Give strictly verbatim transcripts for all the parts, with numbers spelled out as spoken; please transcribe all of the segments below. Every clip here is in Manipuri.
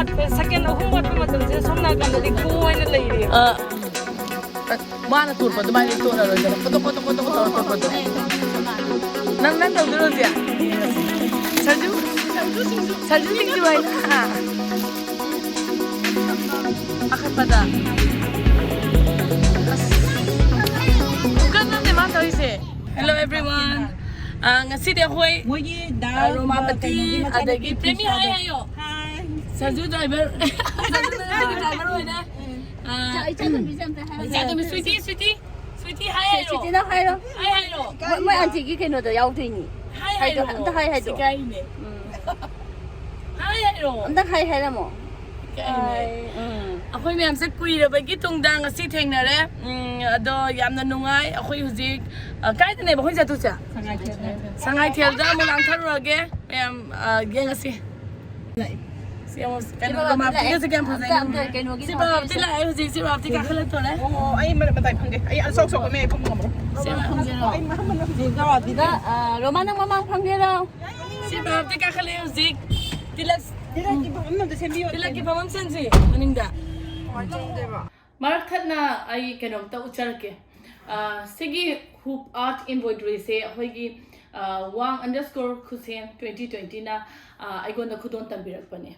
ꯁꯦꯀꯦꯟ ꯑꯍꯨꯝ ꯋꯥꯠꯄ ꯃꯇꯝꯁꯤꯗ ꯁꯣꯝ ꯅꯥꯀꯟꯗꯗꯤ ꯀꯣ ꯑꯣꯏꯅ ꯂꯩꯔꯦ꯫ ꯑ, ꯃꯥꯅ ꯇꯣꯠꯄ ꯑꯗꯨꯃꯥꯏꯅ ꯇꯣꯠꯂꯔꯣꯏꯗꯅ, ꯈꯣꯠꯇꯣꯛ ꯈꯣꯠꯇꯣꯛ ꯈꯣꯠꯇꯣꯛ ꯈꯣꯠꯇꯣꯛ ꯇꯣꯠꯄꯗꯣ꯫ ꯅꯪ, ꯅꯪ ꯇꯧꯗꯣꯏꯔꯣ ꯍꯧꯖꯤꯛ? ꯁꯔꯖꯨ, ꯁꯔꯖꯨ ꯁꯤꯡꯖꯨ ꯍꯥꯏꯅ꯫ ꯑꯈꯠꯄꯗ꯫ ꯑꯁ, ꯀꯨꯀꯔ ꯅꯠꯇꯦ ꯃꯥ ꯇꯧꯔꯤꯁꯦ꯫ Hello everyone. ꯑ, ꯉꯁꯤꯗꯤ ꯑꯩꯈꯣꯏ, ꯃꯣꯏꯒꯤ ꯑ, ꯗꯥꯜ, ꯔꯣꯃꯥꯄꯇꯤ, ꯀꯩꯅꯣꯒꯤ ꯃꯆꯥꯅꯨꯄꯤ ꯑꯗꯒꯤ ꯄ꯭ꯔꯦꯃꯤ ꯐꯤꯁꯥꯗꯣ꯫ ꯍꯥꯏ ꯍꯥꯏꯌꯣ꯫ ꯍꯥꯏ꯫ ꯁꯔꯖꯨ ꯗ꯭ꯔꯥꯏꯚꯔ꯫ ꯁꯔꯖꯨ ꯗ꯭ꯔꯥꯏꯚꯔ ꯑꯣꯏꯔꯦ꯫ ꯑ, ꯏꯆꯥ, ꯏꯆꯥ ꯇꯣꯝꯕꯤꯁꯦ ꯑꯝꯇ ꯍꯥꯏꯔꯣ꯫ ꯏꯆꯥ ꯇꯣꯝꯕꯤ, ꯁ꯭ꯋꯤꯇꯤ, ꯁ꯭ꯋꯤꯇꯤ, ꯁ꯭ꯋꯤꯇꯤ ꯍꯥꯏ ꯍꯥꯏꯌꯣ꯫ ꯁ꯭ꯋꯤꯇꯤꯅ ꯍꯥꯏꯔꯣ꯫ ꯍꯥꯏ ꯍꯥꯏꯌꯣ꯫ ꯃꯣꯏ, ꯃꯣꯏ ꯑꯟꯇꯤꯒꯤ ꯀꯩꯅꯣꯗ ꯌꯥꯎꯗꯣꯏꯅꯤ꯫ ꯍꯥꯏ ꯍꯥꯏꯗꯣ, ꯍꯥꯏꯔꯣ꯫ ꯑꯝꯇ ꯍꯥꯏ ꯍꯥꯏꯗꯣ꯫ ꯏꯀꯥꯏꯅꯦ꯫ ꯎꯝ꯫ ꯍꯥꯏ ꯍꯥꯏꯔꯣ꯫ ꯑꯝꯇ ꯍꯥꯏ ꯍꯥꯏꯔꯝꯃꯣ꯫ ꯏꯀꯥꯏꯅꯦ꯫ ꯍꯥꯏ, ꯎꯝ꯫ ꯑꯩꯈꯣꯏ ꯃꯌꯥꯝꯁꯦ ꯀꯨꯏꯔꯕꯒꯤ ꯇꯨꯡꯗ ꯉꯁꯤ ꯊꯦꯡꯅꯔꯦ꯫ ꯎꯝ, ꯑꯗꯣ ꯌꯥꯝꯅ ꯅꯨꯡꯉꯥꯏ꯫ ꯑꯩꯈꯣꯏ ꯍꯧꯖꯤꯛ, ꯑ, ꯀꯥꯏꯗꯅꯦꯕ ꯑꯩꯈꯣꯏ ꯆꯠꯇꯣꯏꯁꯦ? ꯁꯉꯥꯏꯊꯦꯜꯗ꯫ ꯁꯉꯥꯏꯊꯦꯜꯗ ꯑꯃꯨꯛ ꯂꯥꯡꯊꯔꯨꯔꯒꯦ꯫ ꯃꯌꯥꯝ, ꯑ, ꯌꯦꯡꯉꯁꯤ꯫ ꯁꯤ ꯑꯃꯨꯛ ꯀꯩꯅꯣ, ꯀꯩꯅꯣ, ꯔꯣꯃꯥꯟꯇꯤꯒꯁꯦ ꯀꯌꯥꯝ ꯐꯖꯩ ꯑꯝꯇ, ꯌꯦꯡꯉꯨꯅꯦ꯫ ꯑꯝꯇ ꯀꯩꯅꯣꯒꯤ ꯁꯤ ꯕꯥꯞꯇꯤ ꯂꯥꯛꯑꯦ ꯍꯧꯖꯤꯛ, ꯁꯤ ꯕꯥꯞꯇꯤ ꯀꯥꯈꯠꯂꯛꯇꯣꯔꯦ꯫ ꯑꯣ, ꯑꯩ ꯃ-, ꯃꯇꯥꯏ ꯐꯝꯒꯦ꯫ ꯑꯩ ꯑꯆꯧ ꯑꯆꯧꯕ ꯃꯌꯥꯏ ꯐꯝ ꯉꯝꯃꯔꯣꯏ꯫ ꯁꯤ ꯕꯥꯞꯇꯤꯔꯣ? ꯑꯩ ꯃ-, ꯃ-, ꯃ-, ꯁꯤꯗ, ꯑ, ꯔꯣꯃꯥꯟ ꯅꯪ ꯃꯃꯥꯡ ꯐꯝꯒꯦꯔꯣ? ꯁꯤ ꯕꯥꯞꯇꯤ ꯀꯥꯈꯠꯂꯛꯑꯦ ꯍꯧꯖꯤꯛ꯫ ꯇꯤꯂꯛ, ꯇꯤꯂꯛꯀꯤ ꯐꯝ ꯑꯝꯇ ꯁꯦꯝꯕꯤꯌꯣ꯫ ꯇꯤꯂꯛꯀꯤ ꯐꯝ ꯑꯃ ꯁꯦꯝꯁꯤ ꯃꯅꯤꯡꯗ꯫ ꯀꯃꯥꯏꯅ ꯇꯧꯗꯣꯏꯕ? ꯃꯔꯛ ꯊꯠꯅ ꯑꯩ ꯀꯩꯅꯣꯝꯇ ꯎꯠꯆꯔꯛꯀꯦ꯫ ꯑ, ꯁꯤꯒꯤ ꯍꯨꯞ ꯑꯥꯔꯠ ꯏꯝꯕ꯭ꯔꯣꯏꯗ꯭ꯔꯤꯁꯦ ꯑꯩꯈꯣꯏꯒꯤ, ꯑ, ꯋꯥꯡ underscore ꯈꯨꯁꯦꯝ twenty twenty ꯅ, ꯑ, ꯑꯩꯉꯣꯟꯗ ꯈꯨꯗꯣꯜ ꯇꯝꯕꯤꯔꯛꯄꯅꯦ꯫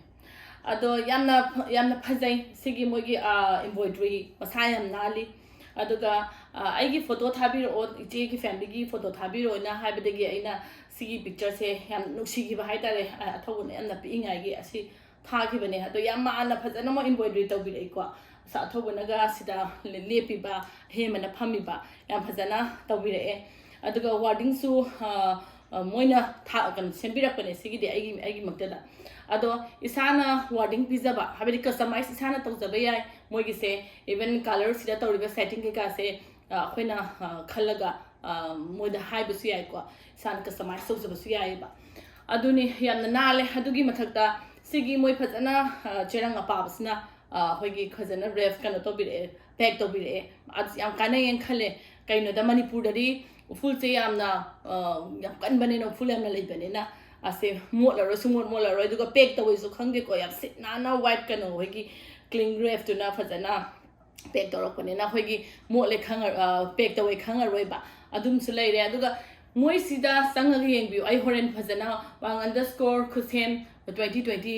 ꯑꯗꯣ ꯌꯥꯝꯅ ꯐ-, ꯌꯥꯝꯅ ꯐꯖꯩ ꯁꯤꯒꯤ ꯃꯣꯏꯒꯤ, ꯑ, ꯏꯝꯕ꯭ꯔꯣꯏꯗ꯭ꯔꯤ, ꯃꯁꯥ ꯌꯥꯝ ꯅꯥꯜꯂꯤ꯫ ꯑꯗꯨꯒ, ꯑ, ꯑꯩꯒꯤ ꯐꯣꯇꯣ ꯊꯥꯕꯤꯔꯛꯑꯣ, ꯏꯆꯦꯒꯤ ꯐꯦꯃꯤꯂꯤꯒꯤ ꯐꯣꯇꯣ ꯊꯥꯕꯤꯔꯛꯑꯣꯅ ꯍꯥꯏꯕꯗꯒꯤ ꯑꯩꯅ ꯁꯤꯒꯤ ꯄꯤꯛꯆꯔꯁꯦ ꯌꯥꯝ ꯅꯨꯡꯁꯤꯈꯤꯕ ꯍꯥꯏꯇꯥꯔꯦ꯫ ꯑ, ꯑꯊꯧꯕꯅ ꯌꯥꯝꯅ ꯄꯤꯛꯏꯉꯥꯏꯒꯤ ꯑꯁꯤ ꯊꯥꯈꯤꯕꯅꯦ꯫ ꯑꯗꯣ ꯌꯥꯝ ꯃꯥꯟꯅ ꯐꯖꯅ ꯃꯣꯏ ꯏꯝꯕ꯭ꯔꯣꯏꯗ꯭ꯔꯤ ꯇꯧꯕꯤꯔꯛꯏꯀꯣ꯫ ꯑꯁ, ꯑꯊꯧꯕꯅꯒ ꯁꯤꯗ ꯂꯦ-, ꯂꯦꯞꯄꯤꯕ, ꯍꯦꯃꯅ ꯐꯝꯃꯤꯕ, ꯌꯥꯝ ꯐꯖꯅ ꯇꯧꯕꯤꯔꯛꯑꯦ꯫ ꯑꯗꯨꯒ ꯋꯥꯔꯗꯤꯡꯁꯨ, ꯑ, ꯑ, ꯃꯣꯏꯅ ꯊꯥ-, ꯀꯩꯅꯣ, ꯁꯦꯝꯕꯤꯔꯛꯄꯅꯦ ꯁꯤꯒꯤꯗꯤ ꯑꯩꯒꯤ, ꯑꯩꯒꯤꯃꯛꯇꯗ꯫ ꯑꯗꯣ ꯏꯁꯥꯅ ꯋꯥꯔꯗꯤꯡ ꯄꯤꯖꯕ, ꯍꯥꯏꯕꯗꯤ ꯀꯁꯇꯃꯥꯏꯁ ꯏꯁꯥꯅ ꯇꯧꯖꯕ ꯌꯥꯏ꯫ ꯃꯣꯏꯒꯤꯁꯦ ꯏꯚꯟ ꯀꯂꯔꯁꯤꯗ ꯇꯧꯔꯤꯕ ꯁꯦꯠꯇꯤꯡ ꯀꯩꯀꯥꯁꯦ, ꯑ, ꯑꯩꯈꯣꯏꯅ, ꯑ, ꯈꯜꯂꯒ, ꯑ, ꯃꯣꯏꯗ ꯍꯥꯏꯕꯁꯨ ꯌꯥꯏꯀꯣ, ꯏꯁꯥꯅ ꯀꯁꯇꯃꯥꯏꯁ ꯇꯧꯖꯕꯁꯨ ꯌꯥꯏꯑꯕ꯫ ꯑꯗꯨꯅꯤ ꯌꯥꯝꯅ ꯅꯥꯜꯂꯦ꯫ ꯑꯗꯨꯒꯤ ꯃꯊꯛꯇ ꯁꯤꯒꯤ ꯃꯣꯏ ꯐꯖꯅ, ꯑ, ꯆꯦꯔꯪ ꯑꯄꯥꯕꯁꯤꯅ, ꯑ, ꯑꯩꯈꯣꯏꯒꯤ ꯐꯖꯅ ꯔꯦꯞ ꯀꯩꯅꯣ ꯇꯧꯕꯤꯔꯛꯑꯦ, ꯄꯦꯛ ꯇꯧꯕꯤꯔꯛꯑꯦ꯫ ꯑꯗꯨ ꯌꯥꯝ ꯀꯥꯟꯅꯩꯌꯦꯅ ꯈꯜꯂꯦ꯫ ꯀꯩꯅꯣꯗ ꯃꯅꯤꯄꯨꯔꯗꯗꯤ ꯎꯐꯨꯜꯁꯦ ꯌꯥꯝꯅ, ꯑ, ꯌꯥꯝ ꯀꯟꯕꯅꯤꯅ, ꯎꯐꯨꯜ ꯌꯥꯝꯅ ꯂꯩꯕꯅꯤꯅ, ꯑꯁꯦ ꯃꯣꯠꯂꯔꯣꯏ, ꯁꯨꯡꯃꯣꯠ ꯃꯣꯠꯂꯔꯣꯏ꯫ ꯑꯗꯨꯒ ꯄꯦꯛ ꯇꯧꯕꯩꯁꯨ ꯈꯪꯗꯦꯀꯣ, ꯌꯥꯝ ꯁꯤꯠ ꯅꯥꯟꯅ ꯋꯥꯏꯠ ꯀꯩꯅꯣ ꯑꯩꯈꯣꯏꯒꯤ ꯀ꯭ꯂꯤꯡ ꯔꯦꯞꯇꯨꯅ ꯐꯖꯅ ꯄꯦꯛ ꯇꯧꯔꯛꯄꯅꯤꯅ ꯑꯩꯈꯣꯏꯒꯤ ꯃꯣꯠꯂꯦ ꯈꯪꯉ-, ꯑ, ꯄꯦꯛ ꯇꯧꯋꯦ ꯈꯪꯉꯔꯣꯏꯕ꯫ ꯑꯗꯨꯝꯁꯨ ꯂꯩꯔꯦ꯫ ꯑꯗꯨꯒ ꯃꯣꯏꯁꯤꯗ ꯆꯪꯉꯒ ꯌꯦꯡꯕꯤꯌꯨ꯫ ꯑꯩ ꯍꯣꯔꯦꯟ ꯐꯖꯅ ꯋꯥꯡ ꯑꯟꯗꯔ ꯁ꯭ꯀꯣꯔ ꯈꯨꯁꯦꯝ ꯇ꯭ꯋꯦꯟꯇꯤ ꯇ꯭ꯋꯦꯟꯇꯤ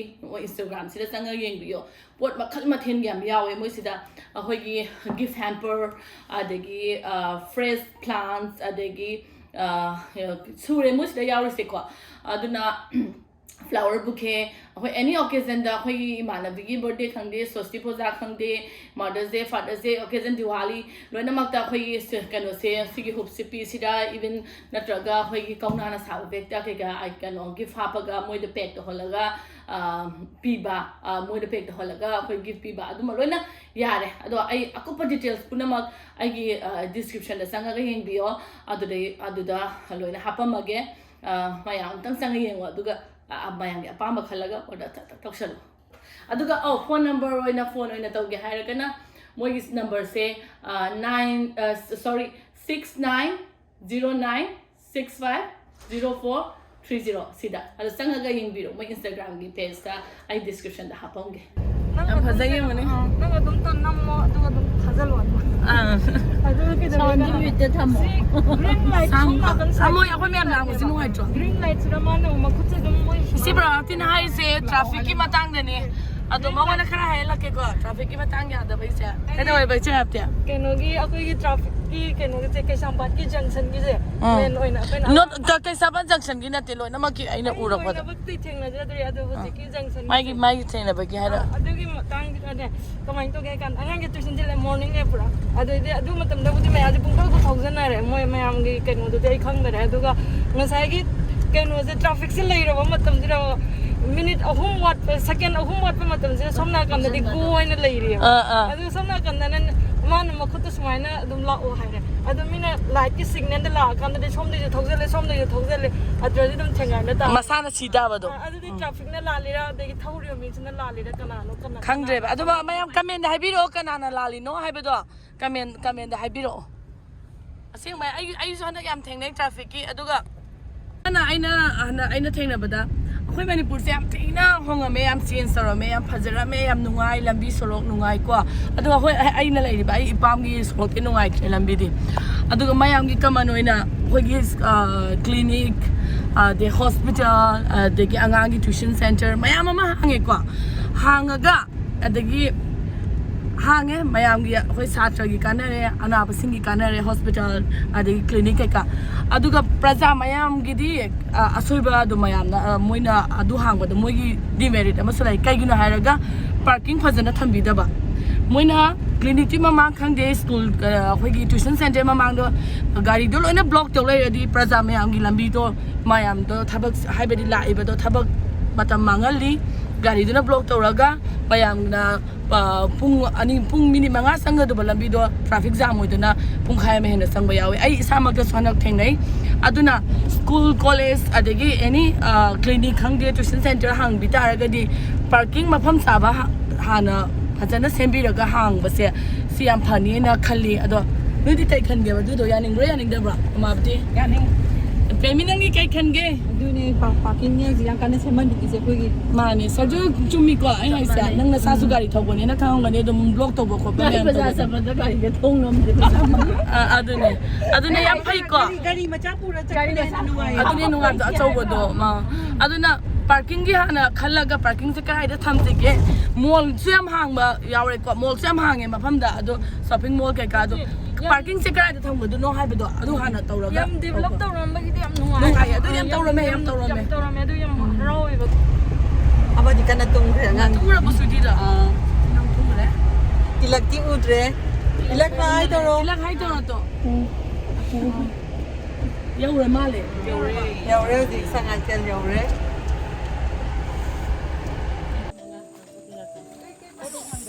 ꯏꯟꯁꯇꯥꯒ꯭ꯔꯥꯝꯁꯤꯗ ꯆꯪꯉꯒ ꯌꯦꯡꯕꯤꯌꯣ꯫ ꯄꯣꯠ ꯃꯈꯜ ꯃꯊꯦꯜ ꯌꯥꯝ ꯌꯥꯎꯋꯦ ꯃꯣꯏꯁꯤꯗ꯫ ꯑꯩꯈꯣꯏꯒꯤ ꯒꯤꯐ ꯍꯦꯝꯄꯔ, ꯑꯗꯒꯤ ꯐ꯭ꯔꯦꯁ ꯄ꯭ꯂꯥꯟꯠꯁ, ꯑꯗꯒꯤ ꯑ, ꯁꯨꯔꯦ ꯃꯣꯏꯁꯤꯗ ꯌꯥꯎꯔꯤꯁꯦꯀꯣ꯫ ꯑꯗꯨꯅ ꯐ꯭ꯂꯥꯋꯔ ꯕꯨꯀꯦ, ꯑꯩꯈꯣꯏ ꯑꯦꯅꯤ ꯑꯣꯀꯦꯖꯟꯗ, ꯑꯩꯈꯣꯏꯒꯤ ꯏꯃꯥꯟꯅꯕꯤꯒꯤ ꯕꯔꯗꯦ ꯈꯪꯗꯦ, ꯁ꯭ꯋꯁꯇꯤ ꯄꯨꯖꯥ ꯈꯪꯗꯦ, ꯃꯥꯗꯔꯁ ꯗꯦ, ꯐꯥꯗꯔꯁ ꯗꯦ, ꯑꯣꯀꯦꯖꯟ, ꯗꯤꯋꯥꯂꯤ, ꯂꯣꯏꯅꯃꯛꯇ ꯑꯩꯈꯣꯏꯒꯤ ꯁ-, ꯀꯩꯅꯣꯁꯦ, ꯁꯤꯒꯤ ꯍꯨꯞꯁꯦ ꯄꯤꯁꯤꯗ, ꯏꯚꯟ ꯅꯠꯇ꯭ꯔꯒ ꯑꯩꯈꯣꯏꯒꯤ ꯀꯧꯅꯥꯅ ꯁꯥꯕ ꯕꯦꯛꯇ ꯀꯩꯀꯥ ꯑꯥꯏ-, ꯀꯩꯅꯣ ꯒꯤꯐ ꯍꯥꯞꯄꯒ ꯃꯣꯏꯗ ꯄꯦꯛ ꯇꯧꯍꯜꯂꯒ, ꯑ, ꯄꯤꯕ, ꯑ, ꯃꯣꯏꯗ ꯄꯦꯛ ꯇꯧꯍꯜꯂꯒ ꯑꯩꯈꯣꯏ ꯒꯤꯐ ꯄꯤꯕ, ꯑꯗꯨꯝꯕ ꯂꯣꯏꯅ ꯌꯥꯔꯦ꯫ ꯑꯗꯣ ꯑꯩ ꯑꯀꯨꯞꯄ ꯗꯤꯇꯦꯜꯁ ꯄꯨꯝꯅꯃꯛ ꯑꯩꯒꯤ, ꯑ, ꯗꯤꯁꯀ꯭ꯔꯤꯞꯁꯟꯗ ꯆꯪꯉꯒ ꯌꯦꯡꯕꯤꯌꯣ꯫ ꯑꯗꯨꯗꯩ, ꯑꯗꯨꯗ ꯂꯣꯏꯅ ꯍꯥꯞꯄꯝꯃꯒꯦ꯫ ꯑ, ꯃꯌꯥꯝ ꯑꯝꯇꯪ ꯆꯪꯉ ꯌꯦꯡꯉꯣ, ꯑꯗꯨꯒ, ꯑ, ꯃꯌꯥꯝꯒꯤ ꯑꯄꯥꯝꯕ ꯈꯜꯂꯒ ꯑꯣꯔꯗꯔ ꯊꯛ ꯊꯛ ꯇꯧꯁꯜꯂꯣ꯫ ꯑꯗꯨꯒ, ꯑꯧ, ꯐꯣꯟ ꯅꯝꯕꯔ ꯑꯣꯏꯅ, ꯐꯣꯟ ꯑꯣꯏꯅ ꯇꯧꯒꯦ ꯍꯥꯏꯔꯒꯅ ꯃꯣꯏꯒꯤ ꯅꯝꯕꯔꯁꯦ, ꯑ, ꯅꯥꯏꯟ, ꯑ, sorry, six nine zero nine six five zero four three zero ꯁꯤꯗ꯫ ꯑꯗꯣ ꯆꯪꯉꯒ ꯌꯦꯡꯕꯤꯔꯣ, ꯃꯣꯏ ꯏꯟꯁꯇꯥꯒ꯭ꯔꯥꯝꯒꯤ ꯄꯦꯖꯇ ꯑꯩ ꯗꯤꯁꯀ꯭ꯔꯤꯞꯁꯟꯗ ꯍꯥꯞꯄꯝꯒꯦ꯫ ꯅꯪ ꯌꯥꯝ ꯑꯗꯨꯝ ꯐꯖꯩ, ꯇꯞꯅ, ꯌꯦꯡꯉꯨꯅꯦ꯫ ꯑꯥ, ꯅꯪ ꯑꯗꯨꯝ ꯇꯞ ꯅꯝꯃꯣ, ꯑꯗꯨꯒ ꯑꯗꯨꯝ ꯊꯥꯖꯜꯂꯣ ꯑꯗꯨꯝ꯫ ꯑꯥ꯫ ꯑꯗꯨ ꯀꯩꯗꯧꯔꯦ? ꯁꯥꯎꯟꯗꯤ ꯃ꯭ꯌꯨꯠꯇ ꯊꯝꯃꯣ꯫ ꯁꯤ green light ꯁꯥꯎꯟ-, ꯁꯣꯝ ꯅꯥꯀꯟ ꯑꯃꯣꯏ, ꯑꯩꯈꯣꯏ ꯃꯌꯥꯝ ꯂꯥꯡꯕꯁꯤ ꯅꯨꯡꯉꯥꯏꯇ꯭ꯔꯣ? Green lightꯁꯤꯗ ꯃꯥꯅ ꯑꯃꯨꯛ ꯃꯈꯨꯠꯁꯦ ꯑꯗꯨꯝ ꯃꯣꯏ ꯁꯤ ꯕ꯭ꯔꯥꯎꯇꯤꯅ ꯍꯥꯏꯔꯤꯁꯦ trafficꯀꯤ ꯃꯇꯥꯡꯗꯅꯦ꯫ ꯑꯗꯣ ꯃꯉꯣꯟꯗ ꯈꯔ ꯍꯥꯏꯍꯜꯂꯛꯀꯦꯀꯣ, trafficꯀꯤ ꯃꯇꯥꯡ ꯌꯥꯗꯕꯩꯁꯦ꯫ ꯍꯥꯏꯗꯤ ꯀꯩꯗꯧꯋꯦꯕ ꯏꯆꯦ ꯍꯥꯞꯇꯤ? ꯀꯩꯅꯣꯒꯤ, ꯑꯩꯈꯣꯏꯒꯤ trafficꯀꯤ ꯀꯩꯅꯣꯒꯤꯁꯦ, ꯀꯩꯁꯥꯝꯄꯥꯠꯀꯤ junctionꯒꯤꯁꯦ, ꯑꯥ꯫ Main ꯑꯣꯏꯅ ꯑꯩꯈꯣꯏꯅ ꯅꯣꯠ-, ꯀ-, ꯀꯩꯁꯥꯝꯄꯥꯠ junctionꯒꯤ ꯅꯠꯇꯦ, ꯂꯣꯏꯅꯃꯛꯀꯤ ꯑꯩꯅ ꯑꯩ ꯎꯔꯛꯄꯗ꯫ ꯂꯣꯏꯅꯃꯛꯇꯤ ꯊꯦꯡꯅꯖꯗ꯭ꯔꯤ, ꯑꯗꯣ ꯑꯥ꯫ ꯍꯧꯖꯤꯛꯀꯤ junctionꯒꯤꯁꯦ꯫ ꯃꯥꯒꯤ, ꯃꯥꯒꯤ ꯊꯦꯡꯅꯕꯒꯤ ꯍꯥꯏꯔ- ꯑꯥ, ꯑꯗꯨꯒꯤ ꯃꯇꯥꯡꯗꯨꯗꯅꯦ, ꯀꯃꯥꯏꯅ ꯇꯧꯒꯦ ꯍꯥꯏ ꯀꯥꯟꯗ, ꯑꯉꯥꯡꯁꯦ tuition ꯆꯠꯂꯦ, morningꯅꯦ ꯄꯨꯔꯥ꯫ ꯑꯗꯩꯗꯤ ꯑꯗꯨ ꯃꯇꯝꯗꯕꯨꯗꯤ ꯃꯌꯥꯝꯁꯦ ꯄꯨꯡꯊꯧꯗ ꯊꯧꯖꯟꯅꯔꯦ, ꯃꯣꯏ ꯃꯌꯥꯝꯒꯤ ꯀꯩꯅꯣꯗꯨꯗꯤ ꯑꯩ ꯈꯪꯗꯔꯦ꯫ ꯑꯗꯨꯒ ꯉꯁꯥꯏꯒꯤ ꯀꯩꯅꯣꯁꯦ, trafficꯁꯦ ꯂꯩꯔꯕ ꯃꯇꯝꯁꯤꯗ, minute ꯑꯍꯨꯝ ꯋꯥꯠꯄ, second ꯑꯍꯨꯝ ꯋꯥꯠꯄ ꯃꯇꯝꯁꯤꯗ ꯁꯣꯝ ꯅꯥꯀꯟꯗꯗꯤ go ꯑꯣꯏꯅ ꯂꯩꯔꯤꯑꯕ꯫ ꯑꯥ, ꯑꯥ꯫ ꯑꯗꯨꯒ ꯁꯣꯝ ꯅꯥꯀꯟꯗꯅ ꯃꯥꯅ ꯃꯈꯨꯠꯇ ꯁꯨꯃꯥꯏꯅ ꯑꯗꯨꯝ ꯂꯥꯛꯑꯣ ꯍꯥꯏꯔꯦ꯫ ꯑꯗꯣ ꯃꯤꯅ lightꯀꯤ signalꯗ ꯂꯥꯛꯑꯀꯥꯟꯗꯗꯤ ꯁꯣꯝꯗꯩꯁꯨ ꯊꯧꯖꯜꯂꯦ, ꯁꯣꯝꯗꯩꯁꯨ ꯊꯧꯖꯜꯂꯦ, ꯑꯗꯨꯗꯗꯤ ꯑꯗꯨꯝ ꯊꯦꯡꯒꯥꯏꯅ ꯇꯥꯔꯦ꯫ ꯃꯁꯥꯅ ꯁꯤ ꯇꯥꯕꯗꯣ꯫ ꯑꯥ, ꯑꯗꯨꯗꯤ ꯎꯝ꯫ Trafficꯅ ꯂꯥꯜꯂꯤꯔꯥ, ꯑꯗꯒꯤ ꯊꯧꯔꯤꯕ ꯃꯤꯁꯤꯅ ꯂꯥꯜꯂꯤꯔꯥ, ꯀꯅꯥꯅꯣ, ꯀꯅꯥ-, ꯈꯪꯗ꯭ꯔꯦꯕ꯫ ꯀꯅꯥꯅꯣ? ꯑꯗꯨ ꯃ-, ꯃꯌꯥꯝ commentꯗ ꯍꯥꯏꯕꯤꯔꯛꯑꯣ, ꯀꯅꯥꯅ ꯂꯥꯜꯂꯤꯅꯣ ꯍꯥꯏꯕꯗꯣ comment, commentꯗ ꯍꯥꯏꯕꯤꯔꯛꯑꯣ꯫ ꯑꯁꯦꯡꯕ ꯑꯩ, ꯑꯩꯁꯨ ꯍꯟꯗꯛ ꯌꯥꯝ ꯊꯦꯡꯅꯩ trafficꯀꯤ꯫ ꯑꯗꯨꯒ ꯑꯩꯅ ꯍꯥꯟꯅ ꯑꯩꯅ ꯊꯦꯡꯅꯕꯗ ꯑꯩꯈꯣꯏ ꯃꯅꯤꯄꯨꯔꯁꯦ ꯌꯥꯝ ꯊꯤꯅ ꯍꯣꯡꯉꯝꯃꯦ, ꯌꯥꯝ ꯆꯦꯟꯖ ꯇꯧꯔꯝꯃꯦ, ꯌꯥꯝ ꯐꯖꯔꯝꯃꯦ, ꯌꯥꯝ ꯅꯨꯡꯉꯥꯏ, ꯂꯝꯕꯤ ꯁꯣꯔꯣꯛ ꯅꯨꯡꯉꯥꯏꯀꯣ꯫ ꯑꯗꯨꯒ ꯑꯩꯈꯣꯏ ꯑꯩ- ꯑꯩꯅ ꯂꯩꯔꯤꯕ ꯑꯩ ꯏꯄꯥꯝꯒꯤ ꯁꯣꯔꯣꯛꯇꯤ ꯅꯨꯡꯉꯥꯏꯇ꯭ꯔꯦ, ꯂꯝꯕꯤꯗꯤ꯫ ꯑꯗꯨꯒ ꯃꯌꯥꯝꯒꯤ ꯀꯃꯟ ꯑꯣꯏꯅ ꯑꯩꯈꯣꯏꯒꯤ ꯀ꯭ꯂꯤꯅꯤꯛ, ꯑꯗꯩ ꯍꯣꯁꯄꯤꯇꯥꯜ, ꯑꯗꯒꯤ ꯑꯉꯥꯡꯒꯤ ꯇ꯭ꯋꯤꯁꯟ ꯁꯦꯟꯇꯔ ꯃꯌꯥꯝ ꯑꯃ ꯍꯥꯡꯉꯦꯀꯣ꯫ ꯍꯥꯡꯉꯒ ꯑꯗꯒꯤ ꯍꯥꯡꯉꯦ, ꯃꯌꯥꯝꯒꯤ, ꯑꯩꯈꯣꯏ ꯁꯥꯇ꯭ꯔꯒꯤ ꯀꯥꯟꯅꯔꯦ, ꯑꯅꯥꯕꯁꯤꯡꯒꯤ ꯀꯥꯟꯅꯔꯦ, ꯍꯣꯁꯄꯤꯇꯥꯜ ꯑꯗꯒꯤ ꯀ꯭ꯂꯤꯅꯤꯛ ꯀꯩꯀꯥ꯫ ꯑꯗꯨꯒ ꯄ꯭ꯔꯖꯥ ꯃꯌꯥꯝꯒꯤꯗꯤ ꯑ, ꯑꯁꯣꯏꯕ ꯑꯗꯨ ꯃꯌꯥꯝꯅ, ꯑ, ꯃꯣꯏꯅ ꯑꯗꯨ ꯍꯥꯡꯕꯗ ꯃꯣꯏꯒꯤ ꯗꯤꯃꯦꯔꯤꯠ ꯑꯃꯁꯨ ꯂꯩ꯫ ꯀꯩꯒꯤꯅꯣ ꯍꯥꯏꯔꯒ ꯄꯥꯔꯀꯤꯡ ꯐꯖꯅ ꯊꯝꯕꯤꯗꯕ꯫ ꯃꯣꯏꯅ ꯀ꯭ꯂꯤꯅꯤꯛꯀꯤ ꯃꯃꯥꯡ ꯈꯪꯗꯦ, ꯁ꯭ꯀꯨꯜ, ꯑ, ꯑꯩꯈꯣꯏꯒꯤ ꯇ꯭ꯋꯤꯁꯟ ꯁꯦꯟꯇꯔ ꯃꯃꯥꯡꯗꯣ ꯒꯥꯔꯤꯗꯣ ꯂꯣꯏꯅ ꯕ꯭ꯂꯣꯛ ꯇꯧ ꯂꯩꯔꯗꯤ ꯄ꯭ꯔꯖꯥ ꯃꯌꯥꯝꯒꯤ ꯂꯝꯕꯤꯗꯣ, ꯃꯌꯥꯝꯗꯣ ꯊꯕꯛ, ꯍꯥꯏꯕꯗꯤ ꯂꯥꯛꯏꯕꯗꯣ ꯊꯕꯛ ꯃꯇꯝ ꯃꯥꯡꯍꯜꯂꯤ꯫ ꯒꯥꯔꯤꯗꯨꯅ ꯕ꯭ꯂꯣꯛ ꯇꯧꯔꯒ ꯃꯌꯥꯝꯅ, ꯑ, ꯄꯨꯡ ꯑꯅꯤ, ꯄꯨꯡ ꯃꯤꯅꯤꯠ ꯃꯉꯥ ꯆꯪꯒꯗꯕ ꯂꯝꯕꯤꯗꯣ ꯇ꯭ꯔꯥꯐꯤꯛ ꯖꯥꯝ ꯑꯣꯏꯗꯅ ꯄꯨꯡꯈꯥꯏ ꯑꯃ ꯍꯦꯟꯅ ꯆꯪꯕ ꯌꯥꯎꯋꯤ꯫ ꯑꯩ ꯏꯁꯥꯃꯛꯇꯁꯨ ꯍꯟꯗꯛ ꯊꯦꯡꯅꯩ꯫ ꯑꯗꯨꯅ ꯁ꯭ꯀꯨꯜ, ꯀꯣꯂꯦꯖ, ꯑꯗꯒꯤ ꯑꯦꯅꯤ, ꯑ, ꯀ꯭ꯂꯤꯅꯤꯛ ꯈꯪꯗꯦ, ꯇ꯭ꯋꯤꯁꯟ ꯁꯦꯟꯇꯔ ꯍꯥꯡꯕꯤ ꯇꯥꯔꯒꯗꯤ ꯄꯥꯔꯀꯤꯡ ꯃꯐꯝ ꯆꯥꯕ ꯍꯥ-, ꯍꯥꯟꯅ ꯐꯖꯅ ꯁꯦꯝꯕꯤꯔꯒ ꯍꯥꯡꯕꯁꯦ ꯁꯤ ꯌꯥꯝ ꯐꯅꯤꯅ ꯈꯜꯂꯤ꯫ ꯑꯗꯣ ꯅꯣꯏꯗꯤ ꯀꯩ ꯈꯟꯒꯦꯕ? ꯑꯗꯨꯗꯣ ꯌꯥꯅꯤꯡꯕ꯭ꯔꯥ ꯌꯥꯅꯤꯡꯗꯕ꯭ꯔꯥ, ꯎꯃꯥꯕꯇꯤ? ꯌꯥꯅꯤꯡ- ꯄ꯭ꯔꯦꯃꯤ, ꯅꯪꯗꯤ ꯀꯩ ꯈꯟꯒꯦ? ꯑꯗꯨꯅꯦ, ꯄꯥ-, ꯄꯥꯔꯀꯤꯡꯅꯦ ꯍꯧꯖꯤꯛ ꯌꯥꯝ ꯀꯟꯅ ꯁꯦꯝꯍꯟꯕꯤꯔꯤꯁꯦ ꯑꯩꯈꯣꯏꯒꯤ꯫ ꯃꯥꯅꯦ, ꯁꯔꯖꯨ ꯆꯨꯝꯃꯤꯀꯣ ꯑꯩ ꯍꯥꯏꯁꯦ꯫ ꯃꯥꯅꯦ꯫ ꯅꯪ ꯅꯁꯥꯁꯨ ꯒꯥꯔꯤ ꯊꯧꯕꯅꯤꯅ ꯈꯪꯉꯝꯒꯅꯤ, ꯑꯗꯨꯝ ꯕ꯭ꯂꯣꯛ ꯇꯧꯕ ꯈꯣꯠꯄ ꯒꯥꯔꯤ ꯃꯌꯥꯝ ꯕꯖꯥꯔ ꯇꯧꯕꯗꯣ꯫ ꯆꯠꯄꯗ ꯒꯥꯔꯤꯒ ꯊꯧ ꯉꯝꯗꯦ꯫ ꯑꯥ, ꯑꯗꯨꯅꯦ, ꯑꯗꯨꯅꯦ ꯌꯥꯝ ꯐꯩꯀꯣ꯫ ꯒꯥꯔꯤ, ꯒꯥꯔꯤ ꯃꯆꯥ ꯄꯨꯔ ꯆꯠꯄꯅ ꯍꯦꯟꯅ ꯅꯨꯡꯉꯥꯏꯌꯦ꯫ ꯑꯗꯨꯅꯦ ꯅꯨꯡꯉꯥꯏꯕꯗꯣ, ꯑꯆꯧꯕꯗꯣ, ꯃꯥ꯫ ꯑꯗꯨꯅ ꯄꯥꯔꯀꯤꯡꯒꯤ ꯍꯥꯟꯅ ꯈꯜꯂꯒ ꯄꯥꯔꯀꯤꯡꯁꯦ ꯀꯗꯥꯏꯗ ꯊꯝꯁꯤꯒꯦ? ꯃꯣꯜꯁꯨ ꯌꯥꯝ ꯍꯥꯡꯕ ꯌꯥꯎꯔꯦꯀꯣ, ꯃꯣꯜꯁꯨ ꯌꯥꯝ ꯍꯥꯡꯉꯦ ꯃꯐꯝꯗ, ꯑꯗꯣ ꯁꯣꯄꯤꯡ ꯃꯣꯜ ꯀꯩꯀꯥꯗꯣ꯫ ꯌꯥꯝ ꯄꯥꯔꯀꯤꯡꯁꯦ ꯀꯗꯥꯏꯗ ꯊꯝꯒꯗꯣꯏꯅꯣ ꯍꯥꯏꯕꯗꯣ ꯑꯗꯨ ꯍꯥꯟꯅ ꯇꯧꯔꯒ ꯌꯥꯝ ꯗꯤꯕꯂꯞ ꯇꯧꯕ꯫ ꯇꯧꯔꯝꯕꯒꯤꯗꯤ ꯌꯥꯝ ꯅꯨꯡꯉꯥꯏ꯫ ꯅꯨꯡꯉꯥꯏꯌꯦ, ꯑꯗꯨ ꯌꯥꯝ ꯌꯥꯝ, ꯇꯧꯔꯝꯃꯦ, ꯌꯥꯝ ꯌꯥꯝ, ꯇꯧꯔꯝꯃꯦ꯫ ꯌꯥꯝ ꯇꯧꯔꯝꯃꯦ, ꯑꯗꯨ ꯌꯥꯝ ꯎꯝ꯫ ꯍꯔꯥꯎꯋꯦꯕ꯫ ꯑꯃꯗꯤ ꯀꯟꯅ ꯇꯨꯝꯈ꯭ꯔꯦ ꯑꯉꯥꯡ꯫ ꯇꯨꯝꯈ꯭ꯔꯕꯣ ꯁ꯭ꯋꯤꯇꯤꯗꯣ? ꯑꯥ꯫ ꯅꯪ ꯇꯨꯝꯈ꯭ꯔꯦ? ꯇꯤꯂꯛꯇꯤ ꯎꯗ꯭ꯔꯦ꯫ ꯇꯤꯂꯛ ꯍꯥꯏ ꯇꯧꯔꯣ꯫ ꯇꯤꯂꯛ ꯍꯥꯏ ꯇꯧꯔꯣ ꯇꯣ꯫ ꯎꯝ꯫ ꯌꯧꯔ ꯃꯥꯜꯂꯦ꯫ ꯌꯧꯔꯦ ꯍꯧꯖꯤꯛ, ꯁꯉꯥꯏꯊꯦꯜ ꯌꯧꯔꯦ꯫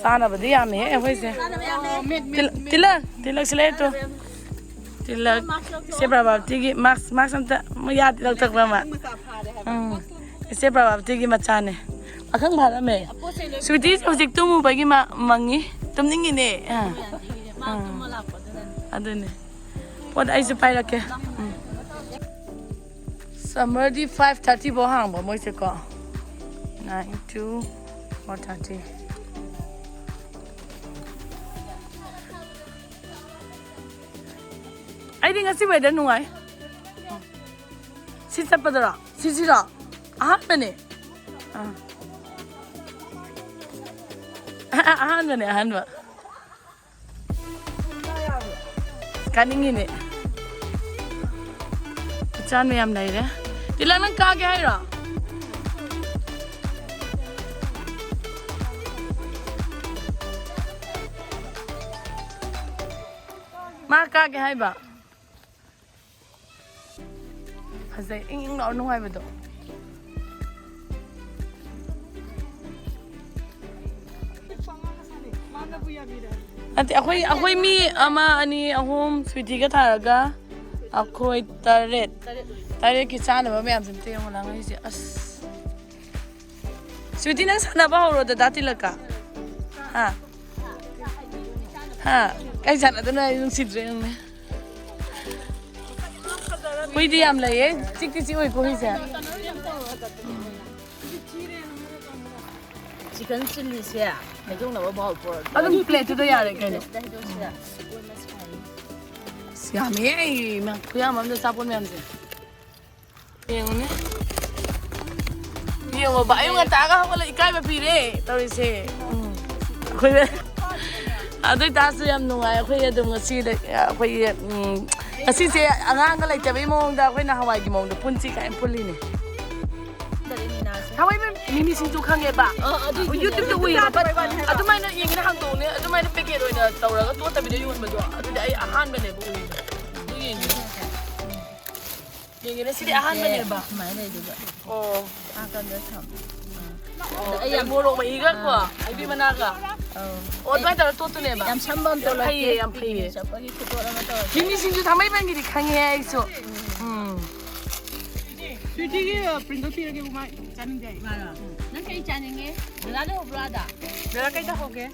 ꯆꯥꯅꯕꯗꯤ ꯌꯥꯝꯃꯦꯍꯦ ꯑꯩꯈꯣꯏꯁꯦ꯫ ꯇꯤꯜ-, ꯇꯤꯜꯂꯛ, ꯇꯤꯜꯂꯛꯁꯤ ꯂꯩꯔꯛꯇꯣ꯫ ꯇꯤꯜꯂꯛ, ꯏꯆꯦ ꯄ꯭ꯔꯚꯥꯕꯇꯤꯒꯤ ꯃꯥꯛꯁ, ꯃꯥꯛꯁ ꯑꯝꯇ ꯃꯣꯏ ꯌꯥꯗꯤ ꯂꯧꯊꯣꯛꯄ꯭ꯔ ꯑꯃ? ꯎꯝ꯫ ꯏꯆꯦ ꯄ꯭ꯔꯚꯥꯕꯇꯤꯒꯤ ꯃꯆꯥꯅꯦ꯫ ꯄꯥꯈꯪ ꯐꯥꯔꯝꯃꯦ꯫ ꯁ꯭ꯋꯤꯇꯤ ꯍꯧꯖꯤꯛ ꯇꯨꯝꯃꯨꯕꯒꯤ ꯃꯥ ꯃꯪꯉꯤ꯫ ꯇꯨꯝꯅꯤꯡꯉꯤꯅꯦ꯫ ꯑꯥ꯫ ꯑꯥ꯫ ꯑꯗꯨꯅꯦ꯫ ꯄꯣꯠ ꯑꯩꯁꯨ ꯄꯥꯏꯔꯛꯀꯦ꯫ ꯎꯝ꯫ Summerꯗꯤ five thirty ꯐꯥꯎ ꯍꯥꯡꯕ ꯃꯣꯏꯁꯦꯀꯣ꯫ Nine to four thirty꯫ ꯑꯩꯗꯤ ꯉꯁꯤ weather ꯅꯨꯡꯉꯥꯏ꯫ ꯁꯤ ꯆꯠꯄꯗꯔꯣ? ꯁꯤꯁꯤꯔꯣ? ꯑꯍꯥꯟꯕꯅꯦ꯫ ꯑꯥ꯫ ꯑꯍꯥꯟꯕꯅꯦ, ꯑꯍꯥꯟꯕ꯫ ꯀꯥꯅꯤꯡꯉꯤꯅꯦ꯫ ꯎꯆꯥꯟ ꯃꯌꯥꯝ ꯂꯩꯔꯦ꯫ ꯇꯤꯂꯥ, ꯅꯪ ꯀꯥꯒꯦ ꯍꯥꯏꯔꯣ? ꯃꯥ ꯀꯥꯒꯦ ꯍꯥꯏꯕ꯫ ꯐꯖꯩ, ꯏꯪ ꯏꯪ ꯂꯥꯎꯔ ꯅꯨꯡꯉꯥꯏꯕꯗꯣ꯫ ꯅꯠꯇꯦ, ꯑꯩꯈꯣꯏ, ꯑꯩꯈꯣꯏ ꯃꯤ ꯑꯃ, ꯑꯅꯤ, ꯑꯍꯨꯝ, ꯁ꯭ꯋꯤꯇꯤꯒ ꯊꯥꯔꯒ ꯑꯩꯈꯣꯏ ꯇꯔꯦꯠ꯫ ꯇꯔꯦꯠꯀꯤ ꯆꯥꯅꯕ ꯃꯌꯥꯝꯁꯦ ꯑꯝꯇ ꯌꯦꯡꯉꯣ, ꯂꯥꯡꯉꯛꯏꯁꯦ꯫ ꯑꯁ꯫ ꯁ꯭ꯋꯤꯇꯤ, ꯅꯪ ꯁꯥꯟꯅꯕ ꯍꯧꯔꯣ ꯗꯗꯥ ꯇꯤꯂꯛꯀ꯫ ꯍꯥ? ꯍꯥ? ꯀꯩ ꯁꯥꯟꯅꯗꯣꯏꯅꯣ? ꯑꯩ ꯅꯨꯡꯁꯤꯗ꯭ꯔꯦ, ꯌꯦꯡꯉꯨꯅꯦ꯫ ꯍꯨꯏꯗꯤ ꯌꯥꯝ ꯂꯩꯌꯦ꯫ ꯆꯤꯛꯇꯤ ꯆꯤꯛꯑꯣꯏꯀꯣ ꯍꯨꯏꯁꯦ? Chicken chilliꯁꯦ ꯍꯩꯗꯣꯛꯅꯕ bowl ꯄꯨꯔꯛꯑꯣ꯫ ꯑꯗꯨꯝ plateꯇꯨꯗ ꯌꯥꯔꯦ ꯀꯩꯅꯣ꯫ ꯁꯤꯗ ꯍꯩꯗꯣꯛꯁꯤꯔꯥ? ꯑꯁ, ꯌꯥꯝꯃꯦꯍꯦ, ꯏꯃꯥ, ꯈꯨꯌꯥꯝ ꯑꯃꯗ ꯑꯆꯥꯄꯣꯠ ꯃꯌꯥꯝꯁꯦ꯫ ꯌꯦꯡꯉꯨꯅꯦ꯫ ꯌꯦꯡꯉꯣꯕ, ꯑꯌꯨꯛ ꯉꯟꯇꯥꯒ ꯍꯧꯒꯠꯂ ꯏꯀꯥꯏꯕ ꯄꯤꯔꯦ ꯇꯧꯔꯤꯁꯦ꯫ ꯎꯝ꯫ ꯑꯩꯈꯣꯏ ꯑꯗꯨ ꯑꯣꯏꯇꯥꯔꯁꯨ ꯌꯥꯝ ꯅꯨꯡꯉꯥꯏ꯫ ꯑꯩꯈꯣꯏ ꯑꯗꯨꯝ ꯉꯁꯤꯗ, ꯑꯩꯈꯣꯏꯒꯤ, ꯎꯝ, ꯉꯁꯤꯁꯦ ꯑꯉꯥꯡꯒ ꯂꯩꯇꯕꯩ ꯃꯑꯣꯡꯗ ꯑꯩꯈꯣꯏ ꯅꯍꯥꯟꯋꯥꯏꯒꯤ ꯃꯑꯣꯡꯗ ꯄꯨꯟꯁꯤ ꯀꯥꯏꯅ ꯄꯨꯜꯂꯤꯅꯦ꯫ ꯊꯥꯡꯃꯩꯕꯟ ꯃꯤꯃꯤ ꯁꯤꯡꯖꯨ ꯈꯪꯉꯦꯕ? ꯑ, ꯑꯗꯨꯏꯗꯤ YouTubeꯇ ꯎꯏꯌꯦꯕ, but ꯑꯗꯨꯃꯥꯏꯅ ꯌꯦꯡꯒꯦꯅ ꯍꯥꯡꯗꯣꯛꯎꯅꯦ, ꯑꯗꯨꯃꯥꯏꯅ packet ꯑꯣꯏꯅ ꯇꯧꯔꯒ ꯇꯣꯠꯇꯕꯤꯗ ꯌꯣꯟꯕꯗꯣ, ꯑꯗꯨꯗꯤ ꯑꯩ ꯑꯍꯥꯟꯕꯅꯦꯕ ꯎꯔꯤꯗꯣ꯫ ꯑꯗꯨ ꯌꯦꯡꯒꯦ꯫ ꯌꯦꯡꯒꯦꯅꯦ, ꯁꯤꯗꯤ ꯑꯍꯥꯟꯕꯅꯦꯕ꯫ ꯁꯨꯃꯥꯏꯅ ꯂꯩꯗꯣꯏꯕ꯫ ꯑꯣ꯫ ꯅꯥꯀꯟꯗ ꯊꯝ-, ꯑꯣ, ꯑꯗ ꯑꯩ ꯑꯩ ꯌꯥꯝ ꯃꯣꯔꯣꯛ ꯃꯍꯤꯒ ꯀꯣ, ꯑꯥ꯫ ꯍꯩꯕꯤ ꯃꯅꯥꯒ꯫ ꯑꯧ꯫ ꯑꯣ, ꯑꯗꯨꯃꯥꯏꯅ ꯇꯧꯔ ꯇꯣꯠꯇꯨꯅꯦꯕ꯫ ꯌꯥꯝ ꯁꯝꯕ ꯑꯃ ꯌꯥꯝ ꯇꯧꯔꯛꯀꯦ꯫ ꯐꯩꯌꯦ, ꯌꯥꯝ ꯐꯩꯌꯦ꯫ ꯄꯤꯛꯅꯤꯛ ꯆꯠꯄꯒꯤ ꯈꯨꯇꯣꯠ ꯑꯃ ꯇꯧꯔꯛꯀꯦ꯫ ꯃꯤꯃꯤ ꯁꯤꯡꯖꯨ ꯊꯥꯡꯃꯩꯕꯟꯒꯤꯗꯤ ꯈꯪꯉꯦ ꯑꯩꯁꯨ꯫ ꯎꯝ꯫ ꯁ꯭ꯋꯤꯇꯤꯒꯤ, ꯑ, printꯗꯣ ꯄꯤꯔꯒꯦꯕꯨ, ꯃꯥ ꯆꯥꯅꯤꯡꯗꯦ ꯍꯥꯏ꯫ ꯃꯥꯔꯣ? ꯅꯪ ꯀꯩ ꯆꯥꯅꯤꯡꯉꯦ? ꯗꯗꯥ ꯂꯩꯍꯧꯕ꯭ꯔꯣ ꯑꯥꯗ? ꯗꯗꯥ ꯀꯩ ꯇꯧꯍꯧꯒꯦ?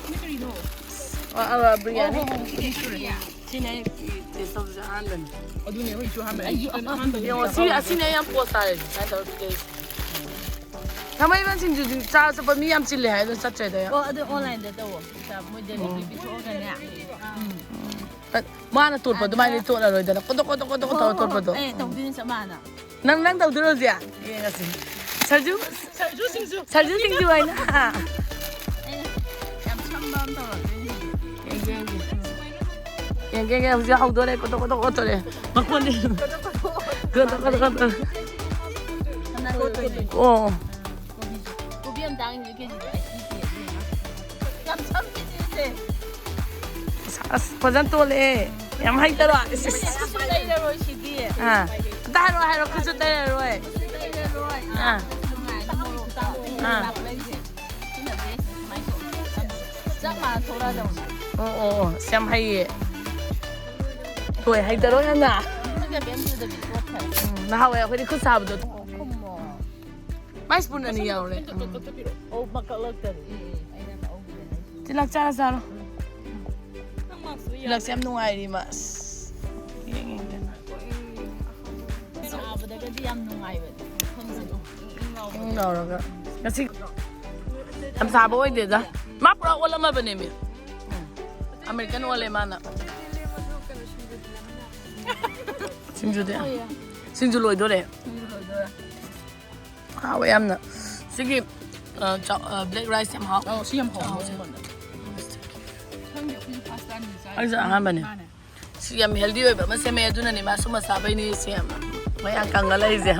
ꯅꯪ ꯀꯔꯤꯅꯣ? ꯑ, ꯑ, ꯕꯤꯔꯌꯥꯅꯤ꯫ ꯑꯣ, ꯍꯣ, ꯍꯣ, ꯁꯤꯗꯤ ꯁꯨꯔꯦ꯫ ꯁꯤꯅꯦ ꯑꯩ ꯇꯦꯁ ꯇꯧꯕꯁꯦ ꯑꯍꯥꯟꯕꯅꯤ꯫ ꯑꯗꯨꯅꯦ ꯑꯩꯁꯨ ꯑꯍꯥꯟꯕ ꯌꯦꯡꯉꯣ ꯁꯤ ꯑꯁꯤꯅꯦ ꯑꯩ ꯌꯥꯝ ꯄꯣꯁ ꯇꯥꯔꯦ ꯁꯨꯃꯥꯏꯅ ꯇꯧꯔ ꯄꯤꯖꯩꯁꯦ꯫ ꯊꯥꯡꯃꯩꯕꯟ ꯁꯤꯡꯖꯨꯗꯤ ꯆꯥꯕ ꯆꯠꯄ ꯃꯤ ꯌꯥꯝ ꯆꯤꯜꯂꯦ ꯍꯥꯏ ꯑꯗꯣ ꯆꯠꯇ꯭ꯔꯦꯗ ꯑꯩ꯫ ꯑꯣ ꯑꯗꯨ ꯑꯣꯟꯂꯥꯏꯟꯗ ꯇꯧꯋꯣ ꯄꯩꯁꯥ ꯃꯣꯏ ꯗꯦꯂꯤꯚꯔꯤ ꯄꯤꯊꯣꯛꯑꯒꯅꯦ꯫ ꯃꯥꯅ ꯇꯣꯠꯄ ꯑꯗꯨꯃꯥꯏꯅ ꯇꯣꯠꯂꯔꯣꯏꯗꯅ ꯀꯣꯗꯣꯛ ꯀꯣꯗꯣꯛ ꯀꯣꯗꯣꯛ ꯇꯧꯔ ꯇꯣꯠꯄꯗꯣ꯫ ꯑꯦ ꯇꯧꯗꯣꯏꯅꯦ ꯆꯞ ꯃꯥꯟꯅ꯫ ꯅꯪ ꯅꯪ ꯇꯧꯗꯣꯏꯔꯣ ꯍꯧꯖꯤꯛ? ꯌꯦꯡꯉꯁꯤ꯫ ꯁꯔꯖꯨ ꯁꯔꯖꯨ ꯁꯤꯡꯖꯨ ꯁꯔꯖꯨ ꯁꯤꯡꯖꯨ ꯍꯥꯏꯅ꯫ ꯌꯥꯝ ꯁꯝꯕ ꯑꯃ ꯇꯧꯔꯛꯇꯣꯏꯅꯦ ꯍꯧꯖꯤꯛ꯫ ꯌꯦꯡꯒꯦ ꯌꯦꯡꯒꯦ꯫ ꯌꯦꯡꯒꯦ ꯌꯦꯡꯒꯦ ꯍꯧꯖꯤꯛ ꯍꯧꯗꯣꯔꯦ ꯀꯣꯗꯣꯛ ꯀꯣꯗꯣꯛ ꯀꯣꯗꯣꯛ ꯇꯧꯔꯦ꯫ ꯃꯈꯣꯟꯗꯤ꯫ ꯀꯣꯗꯣꯛ ꯀꯣꯗꯣꯛ ꯀꯣꯗꯣꯛ꯫ ꯁꯅꯥ ꯀꯣꯠꯇꯣꯏꯅꯦ꯫ ꯑꯣ꯫ ꯀꯣꯕꯤ ꯀꯣꯕꯤ ꯑꯃ ꯇꯥꯡꯉꯤꯁꯦ ꯀꯦꯖꯤꯗ ꯑꯩꯠꯇꯤ ꯄꯤ꯫ ꯌꯥꯝ ꯁꯝꯃꯤꯅꯦ ꯏꯆꯦ꯫ ꯑꯁ ꯑꯁ ꯐꯖꯅ ꯇꯣꯜꯂꯛꯑꯦ꯫ ꯌꯥꯝ ꯍꯩꯇꯔꯣ? ꯏꯁ, ꯏꯁ, ꯏꯁ꯫ ꯀꯩꯁꯨ ꯂꯩꯔꯔꯣꯏ ꯁꯤꯗꯤ꯫ ꯑꯥ꯫ ꯑꯝꯇ ꯍꯥꯏꯔꯣ ꯍꯥꯏꯔꯣ ꯈꯨꯠꯁꯨ ꯇꯩꯔꯔꯣꯏ꯫ ꯀꯩꯁꯨ ꯂꯩꯔꯔꯣꯏ꯫ ꯑꯥ꯫ ꯅꯨꯡꯉꯥꯏꯅ ꯃꯣꯔꯣꯛ ꯈꯤꯇꯪ ꯑꯥ꯫ ꯂꯥꯛꯄ ꯂꯩꯁꯦ꯫ ꯁꯤꯅ ꯕꯦꯁ ꯁꯨꯃꯥꯏꯅ ꯇꯧ꯫ ꯆꯞ ꯃꯥꯟꯅ ꯊꯣꯛꯂꯛꯑꯗꯧꯅꯤ꯫ ꯑꯣ ꯑꯣ ꯑꯣ ꯑꯁ ꯌꯥꯝ ꯍꯩꯌꯦ꯫ ꯍꯣꯏ ꯍꯩꯇꯔꯣ ꯌꯥꯝꯅ꯫ ꯈꯨꯠꯅ ꯀꯩꯝ ꯇꯧꯗꯕꯤ ꯇꯣꯠꯈ꯭ꯔꯦ꯫ ꯎꯝ, ꯅꯍꯥꯟꯋꯥꯏ ꯑꯩꯈꯣꯏꯗꯤ ꯈꯨꯠ ꯁꯥꯕꯗꯣ꯫ ꯈꯨꯝꯃꯣ꯫ ꯃꯥꯏ ꯁ꯭ꯄꯨꯟ ꯑꯅꯤ ꯌꯥꯎꯔꯦ꯫ ꯑꯣ ꯃꯀꯛꯂꯛꯇꯔꯤ꯫ ꯇꯤꯂꯛ ꯆꯥꯔ ꯆꯥꯔꯣ꯫ ꯇꯤꯂꯛꯁꯦ ꯌꯥꯝ ꯅꯨꯡꯉꯥꯏꯔꯤ ꯃꯥ꯫ ꯑꯁ, ꯌꯦꯡ ꯌꯦꯡꯗꯅ꯫ ꯁꯥꯕꯗꯒꯗꯤ ꯌꯥꯝ ꯅꯨꯡꯉꯥꯏꯕꯅꯦ ꯃꯐꯝꯁꯦ꯫ ꯏꯪ ꯏꯪ ꯂꯥꯎꯔꯒ꯫ ꯉꯁꯤ ꯌꯥꯝ ꯁꯥꯕ ꯑꯣꯏꯗꯦꯗ꯫ ꯃꯥ ꯄꯨꯔꯥ ꯑꯣꯜꯂꯝꯃꯕꯅꯦꯃꯤ꯫ ꯎꯝ꯫ ꯑꯃꯦꯔꯤꯀꯟ ꯑꯣꯜꯂꯦ ꯃꯥꯅ꯫ ꯁꯤꯡꯖꯨꯗꯤ꯫ ꯁꯤꯡꯖꯨ ꯂꯣꯏꯗꯣꯔꯦ꯫ ꯍꯥꯎꯋꯦ ꯌꯥꯝꯅ꯫ ꯁꯤꯒꯤ, ꯑ, ꯆꯥ-, ꯑ, black rice ꯌꯥꯝ ꯍꯥꯎ-, ꯑꯧ ꯁꯤ ꯌꯥꯝ ꯍꯥꯎꯕꯅꯦ ꯑꯩꯉꯣꯟꯗ꯫ ꯈꯪꯗꯦ ꯑꯩꯈꯣꯏꯁꯨ first time ꯅꯤ ꯆꯥꯔꯤꯁꯦ꯫ ꯑꯩꯁꯨ ꯑꯍꯥꯟꯕꯅꯦ꯫ ꯃꯥꯅꯦ꯫ ꯁꯤ ꯌꯥꯝ healthy ꯑꯣꯏꯕ ꯑꯃ ꯁꯦꯝꯃꯦ ꯑꯗꯨꯅꯅꯦ ꯃꯥ ꯁꯨꯝ ꯃꯁꯥꯕꯩꯅꯤ ꯁꯤ ꯌꯥꯝ ꯃꯌꯥꯡ ꯀꯪꯉ ꯂꯩꯔꯤꯁꯦ꯫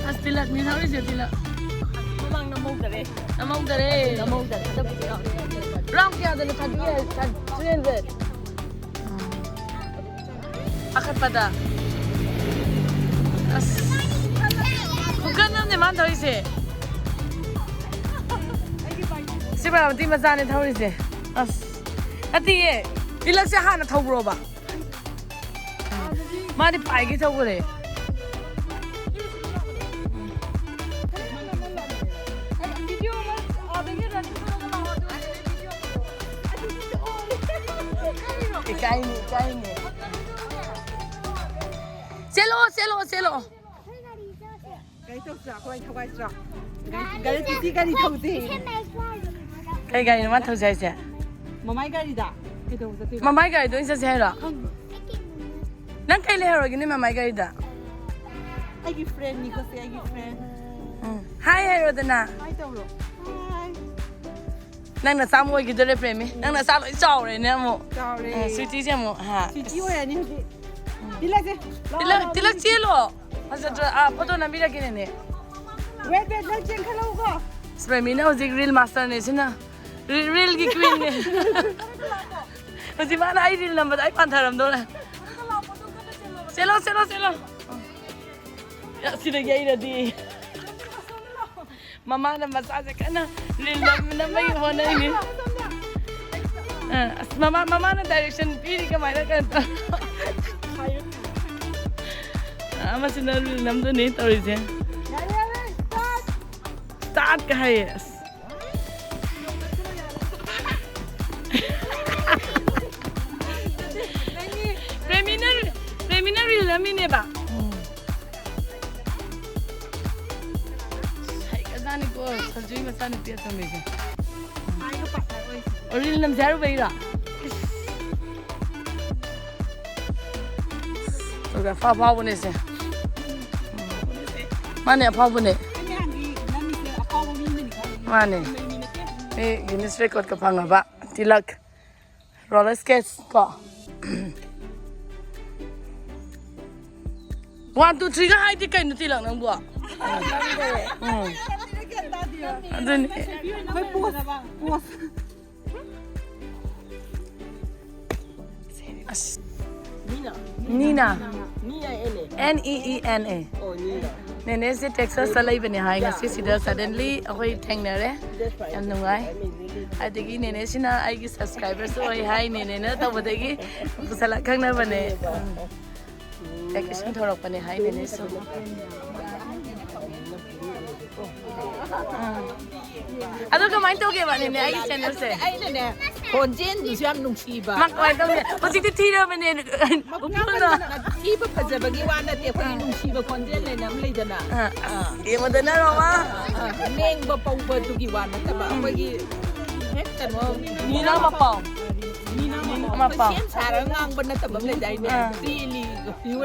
ꯑꯁ ꯇꯤꯂꯛꯅꯤ ꯊꯧꯔꯤꯁꯦ ꯇꯤꯂꯛ꯫ ꯃꯃꯥꯡ ꯅꯝꯍꯧꯗꯔꯦ꯫ ꯅꯝꯍꯧꯗꯔꯦ꯫ ꯅꯝꯍꯧꯗꯔꯦ ꯍꯟꯗꯛꯄꯨꯗꯤ ꯌꯥꯎꯔꯦ꯫ Round ꯀꯌꯥꯗꯅꯣ ꯊꯥꯗꯣꯛꯑꯦ? Three hundred꯫ ꯑꯈꯠꯄꯗ꯫ ꯑꯁ꯫ ꯈꯨꯀꯟ ꯑꯃꯅꯦ ꯃꯥꯅ ꯊꯧꯔꯤꯁꯦ꯫ ꯁꯤ ꯃꯔꯥꯃꯇꯤ ꯃꯆꯥꯅꯦ ꯊꯧꯔꯤꯁꯦ꯫ ꯑꯁ꯫ ꯅꯠꯇꯤꯌꯦ꯫ ꯇꯤꯂꯛꯁꯦ ꯍꯥꯟꯅ ꯊꯧꯕ꯭ꯔꯣꯕ? ꯃꯥꯗꯤ ꯄꯥꯏꯒꯤ ꯊꯧꯈ꯭ꯔꯦ꯫ ꯏꯀꯥꯏꯅꯤ, ꯏꯀꯥꯏꯅꯤ꯫ ꯆꯦꯜꯂꯣ, ꯆꯦꯜꯂꯣ, ꯆꯦꯜꯂꯣ꯫ ꯒꯥꯔꯤ ꯇꯧꯁꯤꯔꯥ? ꯑꯩꯈꯣꯏ ꯊꯧꯒꯥꯏꯁꯤꯔꯥ? ꯒꯥꯔꯤ, ꯒꯥꯔꯤ, ꯆꯤꯆꯤ ꯒꯥꯔꯤ ꯊꯧꯁꯦ꯫ ꯀꯩ ꯒꯥꯔꯤꯅꯣ ꯃꯥ ꯊꯧꯁꯦ ꯍꯥꯏꯁꯦ? ꯃꯃꯥꯏ ꯒꯥꯔꯤꯗ꯫ ꯀꯩꯗꯧꯕ ꯆꯠꯇꯣꯏꯕ? ꯃꯃꯥꯏ ꯒꯥꯔꯤꯗ ꯑꯣꯏꯅ ꯆꯠꯁꯦ ꯍꯥꯏꯔꯣ? ꯅꯪ ꯀꯩ ꯂꯩꯍꯧꯔꯒꯦ ꯅꯣꯏ ꯃꯃꯥꯏ ꯒꯥꯔꯤꯗ? ꯑꯩꯒꯤ friendꯅꯤꯀꯣ ꯁꯦ, ꯑꯩꯒꯤ friend꯫ ꯎꯝ꯫ Hi ꯍꯥꯏꯔꯣꯗꯅ꯫ Hi ꯇꯧꯔꯣ꯫ Hi꯫ ꯅꯪ ꯅꯆꯥ ꯑꯃꯨꯛ ꯑꯣꯏꯈꯤꯗꯣꯔꯦ, ꯄ꯭ꯔꯦꯃꯤ꯫ ꯅꯪ ꯅꯆꯥ ꯂꯣꯏ ꯆꯥꯎꯔꯦꯅꯦ ꯑꯃꯨꯛ꯫ ꯆꯥꯎꯔꯦ꯫ ꯑ, ꯁ꯭ꯋꯤꯇꯤꯁꯦ ꯑꯃꯨꯛ, ꯍꯥ꯫ ꯁ꯭ꯋꯤꯇꯤ ꯑꯣꯏꯔꯅꯤ ꯍꯧꯖꯤꯛ꯫ ꯇꯤꯜꯂꯛꯁꯦ꯫ ꯂꯥꯛꯑꯣ, ꯇꯤꯜꯂꯛ, ꯂꯥꯛꯑꯣ, ꯇꯤꯜꯂꯛ ꯂꯥꯛꯑꯣ꯫ ꯆꯦꯜꯂꯣ꯫ ꯐꯖꯗ꯭ꯔꯣ? ꯑꯥ, ꯐꯣꯇꯣ ꯅꯝꯕꯤꯔꯛꯀꯦꯅꯦꯅꯦ꯫ Wait, wait, ꯅꯪ ꯆꯦꯟꯈꯠꯂꯛꯎꯀꯣ꯫ ꯑꯁ, ꯄ꯭ꯔꯦꯃꯤꯅ ꯍꯧꯖꯤꯛ reel masterꯅꯦ ꯁꯤꯅ꯫ Re-, reelꯒꯤ queenꯅꯦ꯫ ꯍꯧꯖꯤꯛ ꯃꯥꯅ ꯑꯩ reel ꯅꯝꯕꯗ ꯑꯩ ꯄꯥꯟꯊꯔꯝꯗꯧꯔꯦ꯫ ꯆꯦꯜꯂꯣ, ꯆꯦꯜꯂꯣ, ꯆꯦꯜꯂꯣ꯫ ꯑꯁꯤꯗ ꯌꯩꯔꯗꯤ꯫ ꯃꯃꯥꯅ ꯃꯆꯥꯁꯦ ꯀꯟꯅ reel ꯅꯝ-, ꯅꯝꯕꯒꯤ ꯍꯣꯠꯅꯔꯤꯅꯤ꯫ ꯑ, ꯑꯁ, ꯃꯃꯥ, ꯃꯃꯥꯅ direction ꯄꯤꯔꯤ ꯀꯃꯥꯏꯅ ꯀꯩꯅꯣ ꯇꯧ-, ꯑ, ꯑꯃꯁꯤꯅ reel ꯅꯝꯗꯣꯏꯅꯤ ꯇꯧꯔꯤꯁꯦ꯫ Startꯀ ꯍꯥꯏꯌꯦ꯫ ꯑꯁ꯫ ꯄ꯭ꯔꯦꯃꯤꯅ, ꯄ꯭ꯔꯦꯃꯤꯅ reel ꯅꯝꯃꯤꯅꯦꯕ꯫ ꯍꯩꯒ꯭ꯔꯖꯥꯠꯅꯤꯀꯣ, ꯁꯟꯖꯨꯒꯤ ꯃꯆꯥꯅꯨꯄꯤ ꯑꯇꯣꯝꯕꯤꯁꯦ꯫ ꯑꯣ, reel ꯅꯝꯁꯦ ꯍꯥꯏꯔꯨꯕꯩꯔꯣ? ꯑꯗꯨꯒ ꯑꯐꯥꯎ ꯑꯐꯥꯎꯕꯅꯦ ꯁꯦ꯫ ꯃꯥꯅꯦ, ꯑꯐꯥꯎꯕꯅꯦ꯫ ꯃꯥꯅꯦ꯫ ꯑꯦ, Guinness Recordꯀ ꯐꯪꯉꯕ ꯇꯤꯂꯛ꯫ Roller skate ꯀꯣ꯫ One, two, threeꯒ ꯍꯥꯏꯗꯤ ꯀꯩꯅꯣ ꯇꯤꯂꯛ ꯅꯪꯕꯣ? ꯎꯝ꯫ ꯑꯗꯨꯅꯤ꯫ ꯑꯩꯈꯣꯏ pose, pose꯫ ꯑꯁ꯫ ꯅꯤꯅ꯫ ꯅꯤꯅ꯫ ꯅꯤꯅ N A. N E E N A꯫ ꯑꯣ, ꯅꯤꯅ꯫ ꯅꯦꯅꯦꯁꯦ Texasꯇ ꯂꯩꯕꯅꯦ ꯍꯥꯏ, ꯉꯁꯤ ꯁꯤꯗ suddenly ꯑꯩꯈꯣꯏ ꯊꯦꯡꯅꯔꯦ꯫ ꯌꯥꯝ ꯅꯨꯡꯉꯥꯏ꯫ ꯑꯗꯒꯤ ꯅꯦꯅꯦꯁꯤꯅ ꯑꯩꯒꯤ subscriberꯁꯨ ꯑꯣꯏ ꯍꯥꯏ, ꯅꯦꯅꯦꯅ ꯇꯧꯕꯗꯒꯤ ꯄꯨꯁꯜꯂ ꯈꯪꯅꯕꯅꯦ꯫ ꯎꯝ꯫ Vacation ꯊꯣꯔꯛꯄꯅꯦ ꯍꯥꯏ ꯅꯦꯅꯦꯁꯨ꯫ ꯎꯝ꯫ ꯑꯗꯣ ꯀꯃꯥꯏꯅ ꯇꯧꯒꯦꯕ ꯅꯦꯅꯦ ꯑꯩꯒꯤ channelꯁꯦ? ꯑꯩꯅꯅꯦ, ꯈꯣꯟꯖꯦꯜꯗꯨꯁꯨ ꯌꯥꯝ ꯅꯨꯡꯁꯤꯕ꯫ ꯃꯥ ꯀꯃꯥꯏꯅ ꯇꯧꯅꯤ? ꯍꯧꯖꯤꯛꯇꯤ ꯊꯤꯔꯕꯅꯦ꯫ ꯎꯄꯨꯅ꯫ ꯊꯤꯕ ꯐꯖꯕꯒꯤ ꯋꯥ ꯅꯠꯇꯦ, ꯑꯩꯈꯣꯏꯒꯤ ꯅꯨꯡꯁꯤꯕ ꯈꯣꯟꯖꯦꯜ ꯍꯥꯏꯅ ꯑꯃ ꯂꯩꯗꯅ꯫ ꯑ, ꯑꯁ, ꯌꯦꯡꯉꯨꯗꯅ ꯔꯣꯃꯥ꯫ ꯑ, ꯂꯦꯡꯕ ꯄꯧꯕꯗꯨꯒꯤ ꯋꯥ ꯅꯠꯇꯕ, ꯑꯩꯈꯣꯏꯒꯤ ꯍꯦꯛ ꯀꯩꯅꯣ, ꯃꯤꯅ ꯃꯄꯥꯎ꯫ ꯃꯤꯅ ꯃꯄꯥꯎ꯫ ꯃꯄꯥꯎ꯫ ꯁꯦꯝ ꯁꯥꯔꯒ ꯉꯥꯡꯕ ꯅꯠꯇꯕ ꯑꯃ ꯂꯩꯗꯥꯏꯅꯦ? ꯑ꯫ ꯆꯦꯜꯂꯤ꯫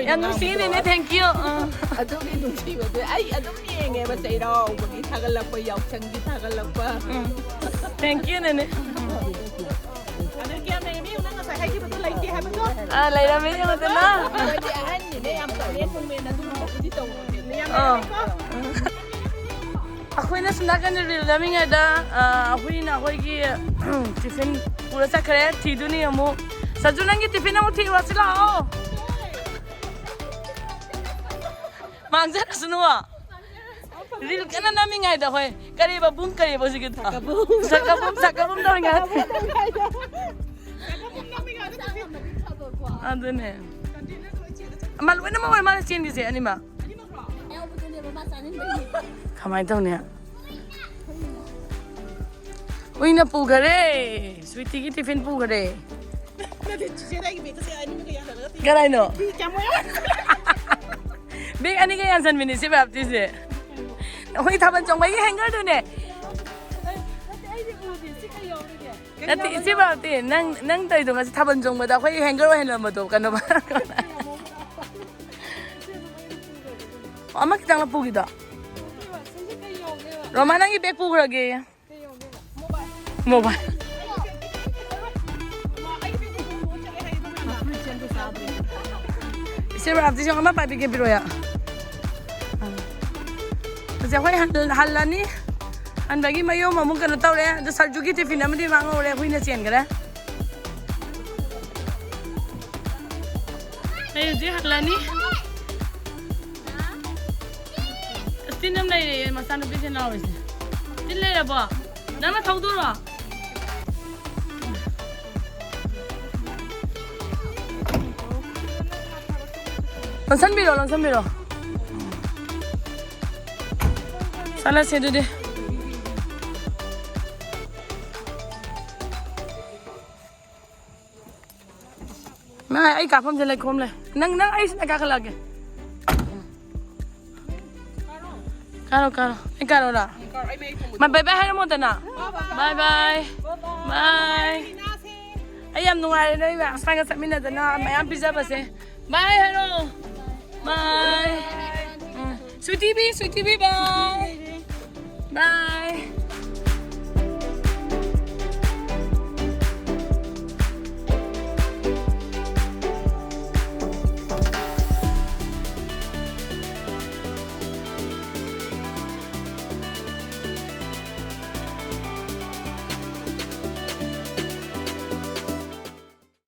ꯌꯥꯝ ꯅꯨꯡꯁꯤꯅꯦꯅꯦ, thank you꯫ ꯑ꯫ ꯑꯗꯨꯒꯤ ꯅꯨꯡꯁꯤꯕꯗꯣ ꯑꯩ ꯑꯗꯨꯝ ꯌꯦꯡꯉꯦꯕ, ꯆꯩꯔꯥꯎꯕꯒꯤ ꯊꯥꯒꯠꯂꯛꯄ, ꯌꯥꯎꯁꯪꯒꯤ ꯊꯥꯒꯠꯂꯛꯄ꯫ ꯎꯝ꯫ Thank you, ꯅꯦꯅꯦ꯫ ꯑꯗꯨ ꯀꯌꯥꯝ ꯂꯩꯔꯝꯃꯤ? ꯅꯪ ꯉꯁꯥꯏ ꯍꯥꯏꯈꯤꯕꯗꯣ ꯂꯩꯇꯦ ꯍꯥꯏꯕꯗꯣ? ꯑꯥ, ꯂꯩꯔꯝꯃꯤ, ꯌꯦꯡꯉꯨꯗꯅ꯫ ꯑꯩꯈꯣꯏꯗꯤ ꯑꯍꯟꯅꯤꯅ ꯌꯥꯝ ꯇꯧꯔꯦ, ꯅꯨꯡꯃꯦꯟ ꯑꯗꯨꯒꯨꯝꯕꯕꯨꯗꯤ ꯇꯧꯗꯦ꯫ ꯌꯥꯝ ꯑꯥ꯫ ꯂꯩꯔꯝꯃꯤꯀꯣ? ꯑꯩꯈꯣꯏꯅ ꯁꯣꯝ ꯅꯥꯀꯟꯗ reel ꯅꯝꯃꯤꯉꯩꯗ, ꯑ, ꯍꯨꯏꯅ ꯑꯩꯈꯣꯏꯒꯤ tiffin ꯄꯨꯔ ꯆꯠꯈ꯭ꯔꯦ꯫ ꯊꯤꯗꯨꯅꯤ ꯑꯃꯨꯛ꯫ ꯁꯖꯨ, ꯅꯪꯒꯤ tiffin ꯑꯃꯨꯛ ꯊꯤꯔꯨꯔꯁꯤ ꯂꯥꯛꯑꯣ꯫ ꯃꯥꯡꯖꯔꯁꯅꯨ꯫ Reel ꯀꯟꯅ ꯅꯝꯃꯤꯉꯩꯗ, ꯍꯣꯏ꯫ ꯀꯔꯤꯕ ꯕꯨꯝ, ꯀꯔꯤꯕ ꯍꯧꯖꯤꯛꯀꯤꯗꯣ? ꯁꯛꯀꯕꯨꯝ꯫ ꯁꯛꯀꯕꯨꯝ, ꯁꯛꯀꯕꯨꯝ ꯇꯧꯔꯤꯉꯩꯗ꯫ ꯑꯗꯨꯅꯦ꯫ ꯑꯃ ꯂꯣꯏꯅꯃꯛ ꯑꯣꯏ ꯃꯥꯅ ꯆꯦꯟꯈꯤꯁꯦ ꯑꯅꯤꯃꯛ꯫ ꯀꯃꯥꯏꯅ ꯇꯧꯅꯤ? ꯍꯨꯏꯅ ꯄꯨꯈꯔꯦ꯫ Sweetie ꯒꯤ tiffin ꯄꯨꯈꯔꯦ꯫ ꯅꯠꯇꯦ, ꯆꯤꯆꯦꯗ ꯑꯩꯒꯤ bag ꯀꯁꯦ ꯑꯅꯤꯃꯛꯀ ꯌꯥꯜꯂꯒ ꯄꯤ꯫ ꯀꯗꯥꯏꯅꯣ? ꯐꯤ ꯀꯌꯥꯝ ꯌꯥꯝ-? Bag ꯑꯅꯤꯒ ꯌꯥꯟꯁꯟꯕꯤꯅꯤ ꯁꯤ ꯕꯥꯞꯇꯤꯁꯦ꯫ ꯑꯩꯈꯣꯏ ꯊꯥꯕꯜ ꯆꯣꯡꯕꯒꯤ hangerꯗꯨꯅꯦ꯫ ꯅꯠꯇꯦ, ꯑꯩꯗꯤ ꯎꯗꯦ꯫ ꯁꯤ ꯀꯩ ꯌꯥꯎꯔꯤꯒꯦ? ꯅꯠꯇꯦ, ꯏꯆꯦ ꯕꯥꯞꯇꯤ, ꯅꯪ, ꯅꯪ ꯇꯧꯔꯤꯗꯣ ꯉꯁꯤ ꯊꯥꯕꯜ ꯆꯣꯡꯕꯗ ꯑꯩꯈꯣꯏꯒꯤ hanger ꯑꯣꯏꯍꯜꯂꯝꯕꯗꯣ ꯀꯩꯅꯣ? ꯑꯃ ꯈꯤꯇꯪ ꯄꯨꯈꯤꯗꯣ꯫ ꯔꯣꯃꯥ, ꯅꯪꯒꯤ bag ꯄꯨꯈ꯭ꯔꯒꯦ꯫ Mobile꯫ ꯏꯆꯦ ꯔꯥꯞꯇꯤꯁꯨ ꯑꯃ ꯄꯥꯏꯕꯤꯒꯦ, ꯄꯤꯔꯛꯑꯣ꯫ ꯍꯧꯖꯤꯛ ꯑꯩꯈꯣꯏ ꯍꯟ-, ꯍꯜꯂꯅꯤ꯫ ꯍꯟꯕꯒꯤ ꯃꯌꯨꯝ ꯑꯃꯨꯛ ꯀꯩꯅꯣ ꯇꯧꯔꯦ꯫ ꯑꯗꯨ ꯁꯔꯖꯨꯒꯤ tiffin ꯑꯃꯗꯤ ꯃꯥꯡꯍꯧꯔꯦ, ꯍꯨꯏꯅ ꯆꯦꯟꯈꯔꯦ꯫ ꯑꯩ ꯍꯧꯖꯤꯛ ꯍꯜꯂꯅꯤ꯫ ꯑꯁ, ꯇꯤꯟ ꯑꯃ ꯂꯩꯔꯦ, ꯃꯆꯥꯅꯨꯄꯤꯁꯦ ꯂꯥꯎꯔꯤꯁꯦ꯫ ꯇꯤꯟ ꯂꯩꯔꯕꯣ? ꯅꯪꯅ ꯊꯧꯗꯣꯔꯣ? ꯂꯣꯟꯁꯟꯕꯤꯔꯣ, ꯂꯣꯟꯁꯟꯕꯤꯔꯣ꯫ ꯆꯠꯂꯁꯦ ꯑꯗꯨꯗꯤ꯫ ꯑꯩ ꯀꯥꯐꯝꯁꯦ ꯂꯩꯈꯣꯝ ꯂꯩ꯫ ꯅꯪ ꯅꯪ ꯑꯩ ꯁꯤꯗ ꯀꯥꯈꯠꯂꯛꯑꯒꯦ꯫ ꯀꯥꯔꯣ ꯀꯥꯔꯣ꯫ ꯑꯩ ꯀꯥꯔꯣꯔꯥ? ꯃꯥ ꯕꯥꯏ ꯕꯥꯏ ꯍꯥꯏꯔꯝꯃꯣꯗꯅ꯫ ꯕꯥꯏ ꯕꯥꯏ꯫ ꯕꯥꯏ꯫ ꯑꯩ ꯌꯥꯝ ꯅꯨꯡꯉꯥꯏꯔꯦ ꯅꯣꯏ ꯃꯌꯥꯝ ꯁ꯭ꯋꯥꯏꯒ ꯆꯠꯃꯤꯟꯅꯗꯅ ꯃꯌꯥꯝ ꯄꯤꯖꯕꯁꯦ꯫ ꯕꯥꯏ ꯍꯥꯏꯔꯣ꯫ ꯕꯥꯏ꯫ ꯎꯝ꯫ ꯁ꯭ꯋꯤꯇꯤ ꯕꯤ, ꯁ꯭ꯋꯤꯇꯤ ꯕꯤ, ꯕꯥꯏ꯫ ꯕꯥꯏ꯫